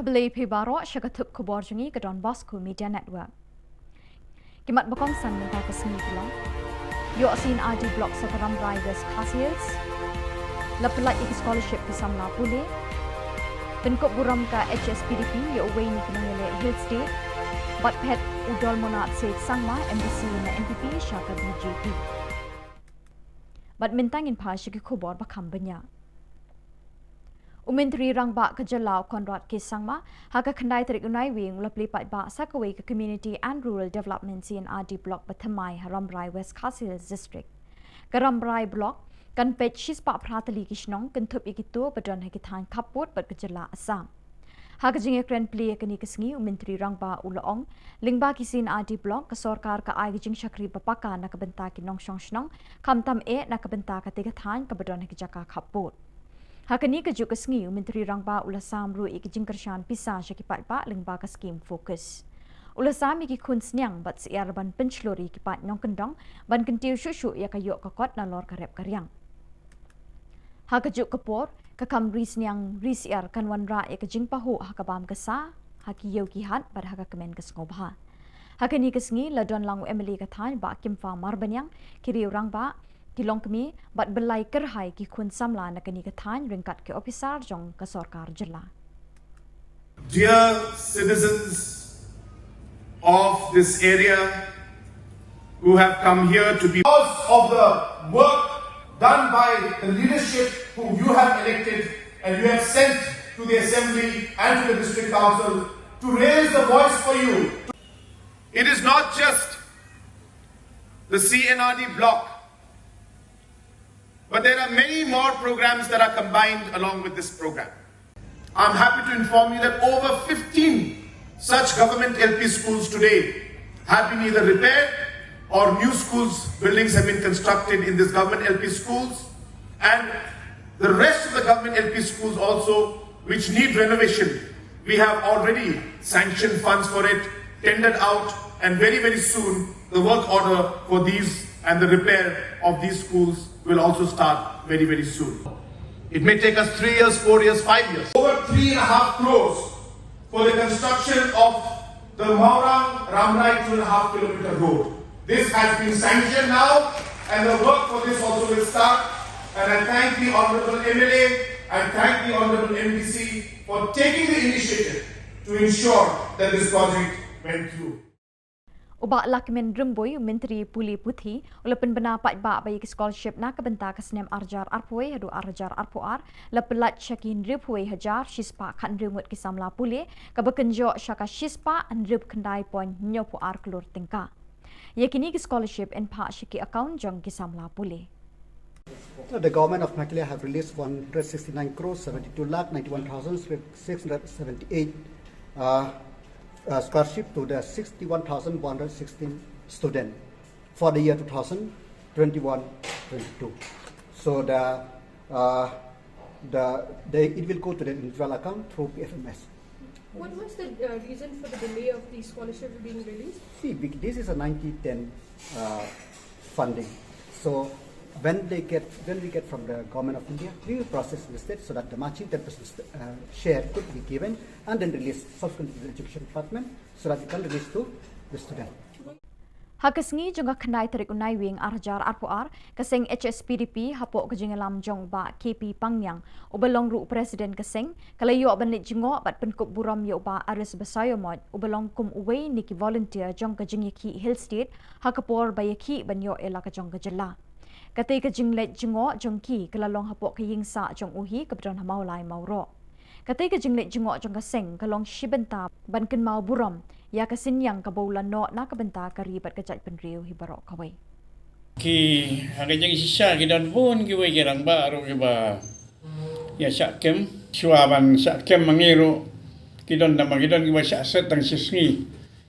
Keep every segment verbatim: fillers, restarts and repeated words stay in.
Blei phi baroh sha ka thup khubor jong ngi ka Don Bosco Media Network. Ki mat ba kongsan mynta ka sngi ki long: Ïoh C&RD Block sha ka Rambrai West Khasi Hills. La pyllait ïa ki scholarship ki samla pule. Pynkup burom ka H S P D P ïa uwei na ki nongïaleh Hill State. Bad phet u Dolmonat Seth Sangma, M D C na N P P sha ka B J P. Bad mynta ngin phai sha ki khubor ba kham bniah. U Myntri Rangbah ka jylla u Conrad K Sangma, ha ka khyndai tarik u Naiwieng u la plie paidbah sha kawei ka Community and Rural Development C&RD Block ba thymmai ha Rambrai, West Khasi Hills District. Ka Rambrai Block kan peit shispah phra tylli ki shnong, kynthup ïa kito ba don ha ki thaiñ khappud bad ka jylla Assam. Ha ka jingïakren plie kane ka sngi, u Myntri Rangbah u la ong, lyngba ki C&RD Block, ka sorkar ka ai ka jingshakri ba paka na ka bynta ki nongshong shnong, khamtam eh na ka bynta katei ka thaiñ kaba don ha ki jaka khappud. Ha kane kajuh ka sngi, u Myntri Rangbah u la sam ruh ïa ki jingkyrshan pisa sha ki paidbah lyngba ka skhim FOCUS. U la sam ïa ki khun sniang bad syiar ban pynshlur ïa ki paid nongkyndong, ban kyntiew shuh shuh ïa ka ïoh ka kot nalor ka rep ka riang. Ha kajuh ka por, ka kam ri sniang ri syiar kan wanrah ïa ka jingpahuh ha ka bam ka sa, ha ki ïew ki hat bad ha ka kmen ka sngewbha. Ha kane ka sngi la don lang u M L A ka thaiñ Bah Kimfa Marbaniang, ki riew rangbah, ki longkmie, bad ba la kyrhai ki khun samla na kane ka thaiñ ryngkat ki ophisar jong ka sorkar jylla. Dear citizens of this area who have come here to be, because of the work done by the leadership who you have elected and you have sent to the assembly and to the district council to raise the voice for you. It is not just the C&RD Block, but there are many more programs that are combined along with this program. I'm happy to inform you that over fifteen such government L P schools today have been either repaired or new schools, buildings have been constructed in these government L P schools. And the rest of the government L P schools also, which need renovation, we have already sanctioned funds for it, tendered out, and very, very soon, the work order for these and the repair of these schools will also start very, very soon. It may take us three years, four years, five years. Over three and a half crores for the construction of the Maurang Rambrai two and a half kilometer road. This has been sanctioned now, and the work for this also will start. And I thank the Honorable M L A, I thank the Honorable M D C for taking the initiative to ensure that this project went through. U Bah Lahkmen Rymbui, u Myntri Pule Puthi, u la pynbna paidbah ba ïa ki scholarship na ka bynta ka snem ar hajar arphew wei haduh ar hajar arphew ar, la pyllait sha ki hynriewphew wei hajar shispah khathynriew ngut ki samla pule, kaba kynjoh sha ka shispah hynriewphew khyndai point hynñiewphew ar klur tyngka. Ïa kine ki scholarship yn phah sha ki account jong ki samla pule. The government of Meghalaya have released one hundred sixty-nine crores seventy-two lakh ninety-one thousand six hundred seventy-eight, uh, uh, scholarship to the sixty-one thousand one hundred sixteen student for the year two thousand twenty-one twenty-two. So the, uh, the, the, it will go to the individual account through P F M S. What was the, uh, reason for the delay of the scholarship being released? See, bec-, this is a ninety ten, uh, funding. So when they get, when we get from the Government of India, we will process with it so that the matching ten percent, uh, share could be given and then release subsequently to the Education Department so that we can release to the student. Ha ka sngi jong ka khyndai tarik u Naiwieng ar hajar arphew ar, ka seng H S P D P hapoh ka jingïalam jong Bah K P Pangniang, uba long ruh u President ka seng, ka la ïoh ban leit jngoh bad pynkup burom ïa u Bah Aris Basaiawmoit, uba long kum uwei na ki volunteer jong ka jingïakhih Hill State, ha ka por ba ïakhih ban ïoh ïa la ka jong ka jylla. Katei ka jingleit jngoh jong ki ka la long hapoh ka ïing sah jong u hi kaba don ha Mawlai Mawroh. Katei ka jingleit jngoh jong ka seng ka long shi bynta ban kynmaw burom ïa ka synñiang kaba u la noh na ka bynta ka ri bad ka jaitbynriew hi baroh kawei. Ki, ha ka jingshisha ki don bun kiwei ki rangbah ruh kiba ïa shah kem. Shuwa ban shah kem ma ngi ruh ki don, tang ba ki don kiba shah set tang shisngi.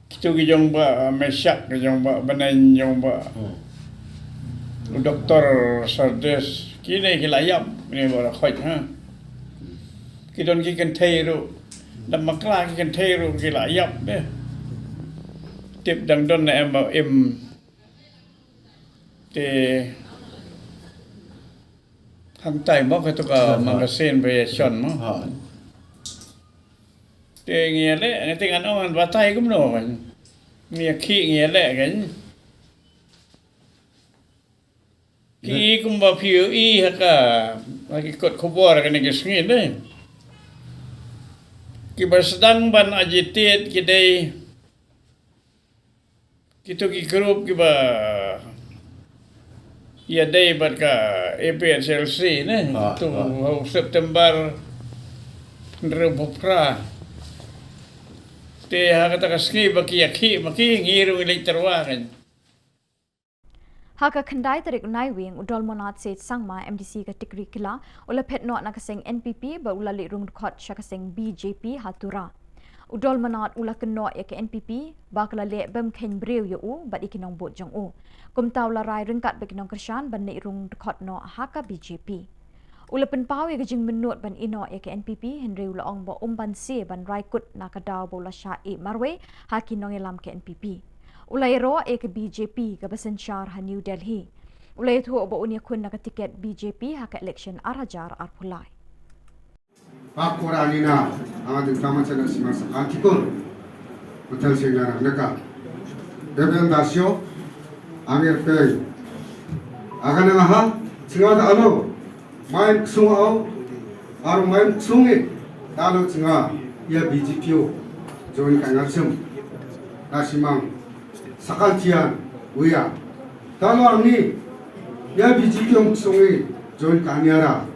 Kitu ki jong Bah Meshak, ki jong Bah Benaiñ, jong Bah, hmm, u Doktor Sardes, kine ki la ïap, kine ba la khoit, ha. Ki don ki kynthei ruh, da bakla ki kynthei ruh ki la ïap de. Tip dang don ne em ba im. Te hangtai mo katu ka, ha, magazine ba ïa shon mo. Ha. Te ngi ïa leh, ngi te ngan ong ngan batai kumno kan. Ngi ïa khih ngi ïa leh kan. Ki kumba phi ïohi ha ka, ha ki kot khubor kane ka sngi ne. Kiba sdang ban agitate ki dei kito ki group kiba ïadei bad ka A P H L C ne. Ah, tu ah. Ha u September hynriewphew phra. Te ha kata ka sngi ba ki ïa khih ma ki, ngi ruh ngi leit tyrwa kan. Ha ka khyndai tarik u Naiwieng, u Dolmonat Seit Sangma, M D C ka Tikri Kila, u la phet noh na ka seng N P P bad u la leit rung dkhot sha ka seng B J P ha Tura. U Dolmonat u la kynnoh ïa ka N P P ba ka la leh bym kheiñ briew ïa u bad ïa ki nongbud jong u. Kumta u la rai ryngkat bad ki nongkyrshan ban leit rung dkhot noh ha ka B J P. U la pynpaw ïa ka jingmynnud ban ïehnoh ïa ka N P P, hynrei u la ong ba um banse ban rai kut na ka daw ba u la shah ïeh marwei ha ki nongïalam ka N P P. U la ïaroh ïa ka B J P kaba synshar ha New Delhi. U la ïathuh ba un ïakhun na ka tiket B J P ha ka election ar hajar arphew lai. Pakora nina, ama din tama chana sima sa antikor. Matal sing nara naka. Beben dasyo, amir pei. Agana ha, singa da alo, main ksung au, aru main ksung e, da alo singa, ïa B J P o, join ka ngasem. Da simang, sakal tian, uya. Da alo angni, ïa B J P o ksung e, join ka niara.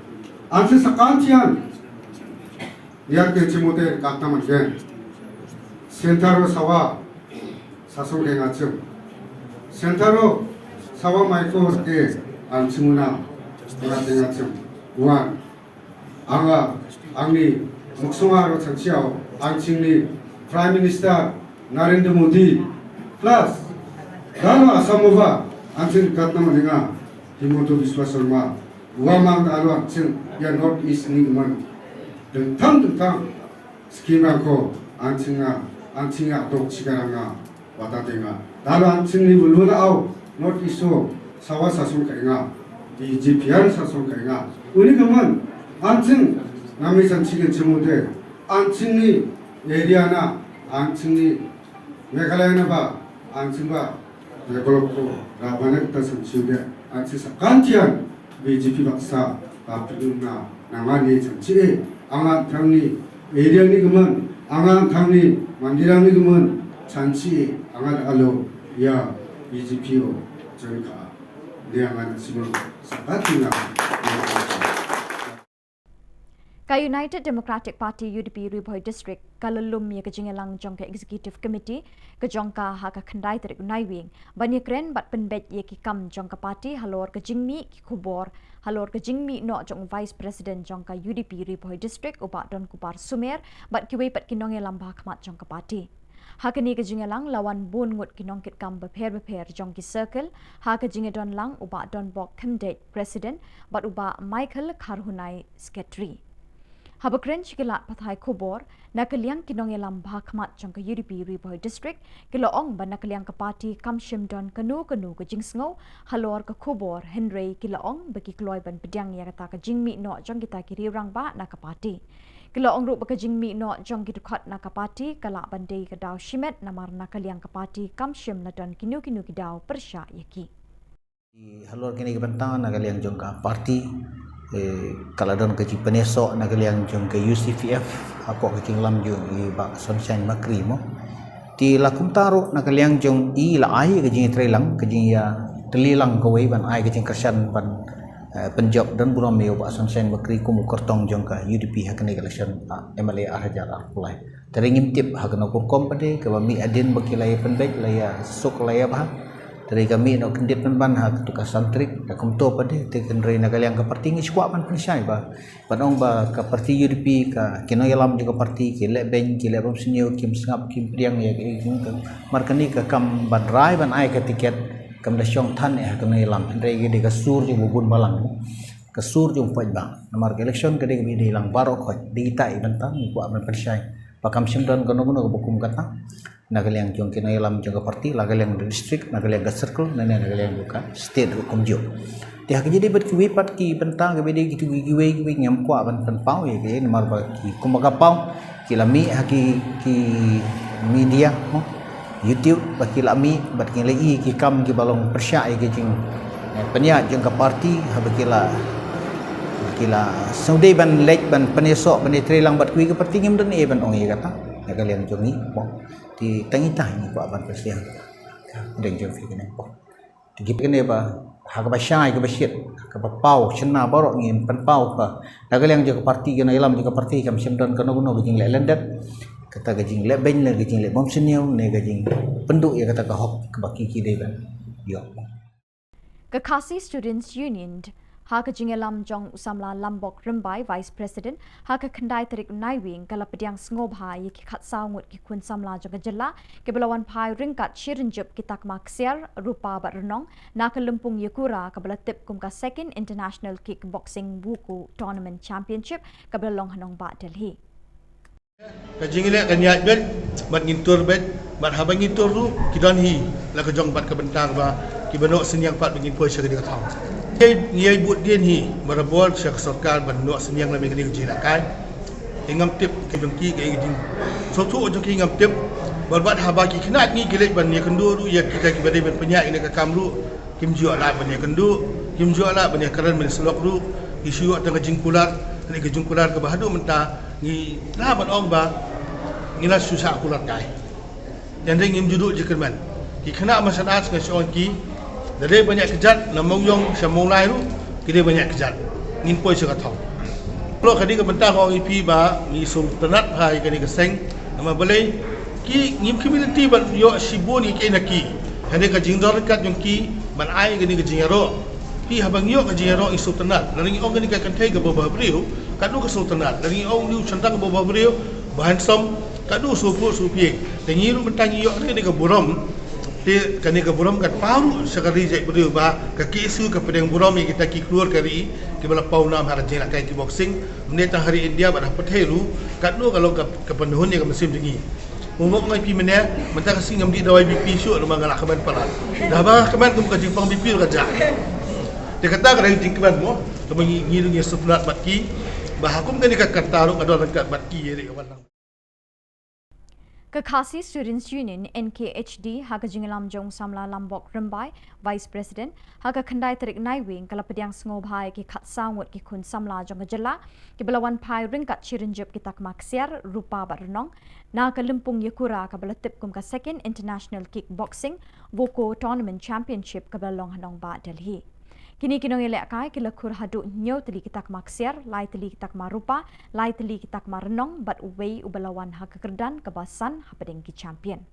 Anse sakal tian, ïa ke chimute ka taman gen. Sentaro sawa, sasong ke ngachim. Sentaro sawa maiko ke an chimuna, ïa ke ngachim. Wan, anga, angni, muksunga ro chanchiao, an chingni, Prime Minister Narendra Modi, plus, dano Assam uva, an ching katna maninga, Himanta Biswa Sarma, uwa mang da alwan ching, ïa North East ni man. Dengtang, dengtang, scheme rangko, an chinga, an chinga dok chikaranga, wata tenga. Dalo an chingni wuluna au, North East o, sawa sasong kainga, B J P an sasong kainga. Uni kaman, an ching, nami san chikin chimute, an chingni, area na, an chingni, Meghalaya na ba, an ching ba, Develop ko, rabanek ta san chiu de, an si sa kan chian, B J P baksa, ta pidun na, na ngani san chi e, angan thang ni, area ni gemen, angan thang ni, mandirang ni gemen, san chi e, angan alo, ya, B J P o, jon ka, dia angan simang, sa kan chian. Ka United Democratic Party, U D P, Ri Bhoi District, ka la lum ïa ka jingïalang jong ka Executive Committee, ka jong ka ha ka khyndai tarik u Naiwieng, ban ïakren bad pynbeit ïa ki kam jong ka party halor ka jingmih ki khubor, halor ka jingmih noh jong u Vice President jong ka U D P Ri Bhoi District, u Bah Donkupar Sumer, bad kiwei pat ki nongïalam ba ha khmat jong ka party. Ha kane ka jingïalang la wan bun ngut ki nongkitkam bapher bapher jong ki circle, ha ka jingïadon lang u Bah Donbok Khymdeit, President, bad u Bah Michael Kharhunai, Secretary. Haba kren sha ki lad pathai khubor, na ka liang ki nongïalam ba ha khmat jong ka U D P Ri Bhoi District, ki la ong ba na ka liang ka party kam shym don kano kano ka jingsngew halor ka khubor, hynrei ki la ong ba ki kloi ban pdiang ïa kata ka jingmih noh jong kita ki riew rangbah na ka party. Ki la ong ruh ba ka jingmih noh jong ki dkhot na ka party ka lah ban dei ka daw shimet namar na ka liang ka party kam shym la don kino kino ki daw pyrshah ïa ki. Halor kine ki bynta na ka liang jong ka party, eh, ka la don ka jingpynïasoh na ka liang jong ka U C P F, hapoh ka jinglam jong i Bah Sunshine Makri mo. Te la kumta ruh na ka liang jong i la ai ka jingïatreilang, ka jingïatreilang kawei ban ai ka jingkyrshan ban, eh, pynjop don burom ïa u Bah Sunshine Makri kum u kyrtong jong ka U D P ha kane ka election, ah, M L A ar hajar arphew lai. Te ngim tip ha kano ka rukom pat de, kaba mih hadien ba ki la ïa pynbeit, la ïa suk, la ïa bha. Te ka mih noh kyndit pynban ha katu ka san tarik, ka kumto pat de, te hynrei na ka liang ka party ngi shu kwah ban pynshai ba, ban ong ba ka party U D P, ka ki nongïalam jong ka party, ki leh beiñ, ki leh bym sniew, kim sngap, kim pdiang ïa ka, ka, mar kane ka kam ban rai ban ai ka tiket, kam da shong than ïa ha ka nongïalam, hynrei ka dei ka sur jong u bun balang, ka sur jong u paidbah. Namar ka election ka dei kaba dei lang baroh khoit, dei kita i bynta ngi kwah ban pynshai. Ba kam shym don kano kano kaba kum kata na ka liang jong ki nongïalam jong ka party, la ka liang district, na ka liang ka circle, na, na ka liang ka state ruh kumjuh. Te ha ka jingdei bad kiwei pat ki bynta kiba dei kitu kiwei kiwei ngam kwah ban pynpaw ïa ki, namar ba ki kumba ka paw ki la mih ha ki, ki media, mo, YouTube, ba ki la mih bad ki la ïohi ki kam kiba long pyrshah ïa ki jing, eh, pynïaid jong ka party, haba ki la, ki la sngewdei ban leit ban pynïasoh ban ïatreilang bad kiwei ka party, ngim don ei ban ong ïa kata na ka liang jong ngi, mo. Te tang ita ngi kwah ban pynslem. Dang jong phi kane, mo. Te kit kane ba ha kaba shai kaba shit, ha kaba paw shynna baroh ngin pynpaw ka. Na ka liang jong ka party, ki nongïalam jong ka party, kam shym don kano kano ka jingleh lyndet, kata ka jingleh beiñ ne ka jingleh bym shynñiew ne ka jingpynduh ïa kata ka hok kaba ki, ki dei ban ïoh. Ka Khasi Students Union, ha ka jingïalam jong u samla Lambok Rymbai, Vice President, ha ka khyndai tarik Naiwieng ka la pdiang sngewbha ïa ki khatsaw ngut ki khun samla jong ka jylla kiba la wan phai ryngkat shi rynjup ki takma ksiar, rupa bad rnong na ka lympung ïakura kaba la tip kum ka Second International Kickboxing Wukhu Tournament Championship kaba la long ha nongbah Delhi. Ka jingïaleh kan ïaid beit bad ngin tur beit, bad haba ngin tur ruh ki don hi la ka jong bad ka bynta kaba kiba noh synñiang pat ba ngin poi sha ka dei ka thong. Ngi ïai bud dien hi barabor sha ka sorkar ban noh synñiang lem ïa ka dei ka jingïalehkai. Te ngam tip ka jong ki ka jing sngewthuh jong ki ngam tip. Bad bad haba ki khynnah ngi ki leit ban ïakynduh ruh ïa kita kiba dei ban pynïaid ïa ka kam ruh, kim ju ïoh lad ban ïakynduh, kim ju ïoh lad ban ïakren ban ïasyllok ruh. Ki shu ïoh tang ka jingkular, kane ka jingkular kaba haduh mynta ngi lah ban ong ba ngi la shu shah kular kai. Hynrei ngim ju duh jingkyrmen. Ki khynnah martial arts nga shu ong ki, da dei ban ïaid kjat na Mawïong sha Mawlai ruh ki dei ban ïaid kjat. Ngin poi sha ka thong. Lo ka dei ka bynta ka ong ïa phi ba ngi sngewtynnat bha ïa kane ka seng. Namar balei, ki ngim community ban ïoh shibun ïa ki na ki. Hynrei ka jingdon ryngkat jong ki ban ai kane ka jingïaroh. Phi, haba ngi ïoh ka jingïaroh ngi sngewtynnat. Lada ngi ong kane ka kynthei kaba bhabriew, ka duh ka sngewtynnat. Lada ngi ong une u shynrang kaba bhabriew, ba handsome, ka duh sngewphuh sngewphieng. Te ngi ruh mynta ngi ïoh kane ka burom. Te kane ka burom kan paw ruh sha ka ri jaitbynriew ba ka K S U ka pdiang burom ïa kita ki khlur ka ri kiba la paw nam ha ka jingïalehkai kickboxing. Mynta tang ha ri India bad ha pyrthei ruh, katno ka long ka, ka pynhun ïa ka mynsiem jong ngi. Mo, mo, nga ong ïa phi mynne, mynta ka sngi ngam dih dawai B P shuh namar nga la kmen palat. Da haba nga kmen kum ka jingpang B P ruh ka jah. Te kata ka dei ka jingkmen mo, kaba ngi, ngi ruh ngi sngewtynnat bad ki, ba ha kum kane ka kynta ruh ka don ryngkat bad ki ïa ri ka wan lang. Ka Khasi Students Union, N K H D, ha ka jingïalam jong u samla Lambok Rymbai, Vice President, ha ka khyndai tarik Naiwieng ka la pdiang sngewbha ïa ki khatsaw ngut ki khun samla jong ka jylla kiba la wan phai ryngkat shi rynjup ki takma ksiar, rupa bad rnong na ka lympung ïakura kaba la tip kum ka Second International Kickboxing Wukhu Tournament Championship kaba la long ha nongbah Delhi. Kine ki nongïalehkai ki la khur haduh hynñiew tylli ki takma ksiar, lai tylli ki takma rupa, lai tylli ki takma rnong bad uwei uba la wan ha ka kyrdan kaba san hapdeng ki champion.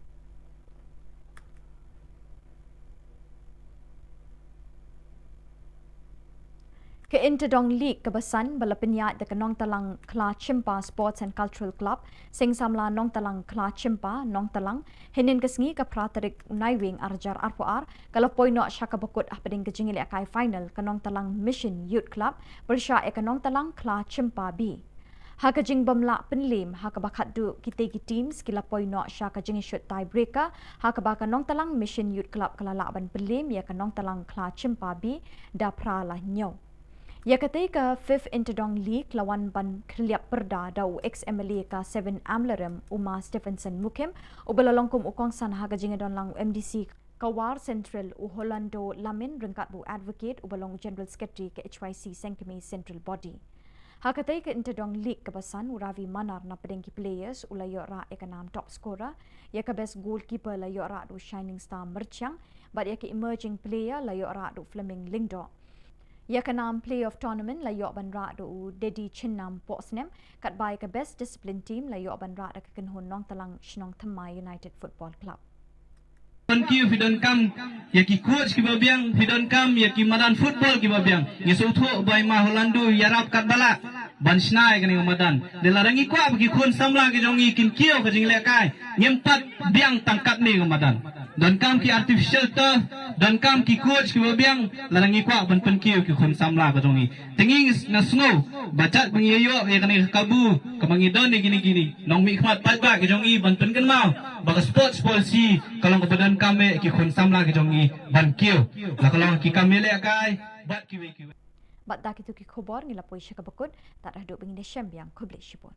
Ka Inter Dong League kaba san ba la pynïaid da ka Nongtalang Khlachimpa Sports and Cultural Club, Seng Samla Nongtalang Khlachimpa, Nongtalang, hynnin ka sngi ka phra tarik Naiwieng arhajar arphew ar, ka la poi noh sha kaba kut hapdeng ka jingïalehkai final ka Nongtalang Mission Youth Club pyrshah ïa ka Nongtalang Khlachimpa B. Ha ka jingbym lah pynlem ha kaba khatduh kitei ki teams ki la poi noh sha ka jingshut tiebreaker, ha kaba ka Nongtalang Mission Youth Club ka la lah ban pynlem ïa ka Nongtalang Khlachimpa B da phra la hynñiew. Ïa katei ka Fifth Inter Dong League la wan ban khylliap pyrda da u ex M L A ka Seven Amlarem, u Ma Stephenson Mukhim, uba la long kum u kongsan ha ka jingïadon lang u M D C ka War Central, u Holando Lamin, ryngkat bad u Advocate uba long u General Secretary ka H Y C Sengkmie Central Body. Ha katei ka Inter Dong League kaba san, u Ravi Manar na pdeng ki players u la ïoh rah ïa ka nam top scorer, ïa ka best goalkeeper la ïoh rah da u Shining Star Myrchiang, bad ïa ka emerging player la ïoh rah da u Fleming Lyngdoh. Ïa ka nam player of tournament la ïoh ban rah da u Dedi Chinnam Pohsnem, katba ïa ka best discipline team la ïoh ban rah da ka kynhun Nongtalang Shnong Thymmai United Football Club. Thank you, phi donkam ïa ki coach kiba biang, phi donkam ïa ki madan football kiba biang. Ngi sngewthuh ba i Ma Holando ïarap katba lah ban shna ïa kane ka madan. Te lada ngi kwah ba ki khun samla ki jong ngi kin kiew ka jinglehkai, ngim pat biang tang katne ka madan. Donkam ki artificial turf, donkam ki coach kiba biang, lada ngi kwah ban pynkiew ki khun samla ka jong ngi. Te ngi na sngew ba jait ba ngi ïoh ïa kane ka kabu kaba ngi don ïa kine ki nongmihkhmat paidbah ki jong ngi ban pynkynmaw ba ka sports policy ka long kaba donkam ïa ki khun samla ki jong ngi ban kiew, la ka long ki kam ïalehkai bad kiwei kiwei. Bad da kito ki khubor ngi la poi sha kaba kut, tad haduh ba ngin ïashem biang, khublei shibun.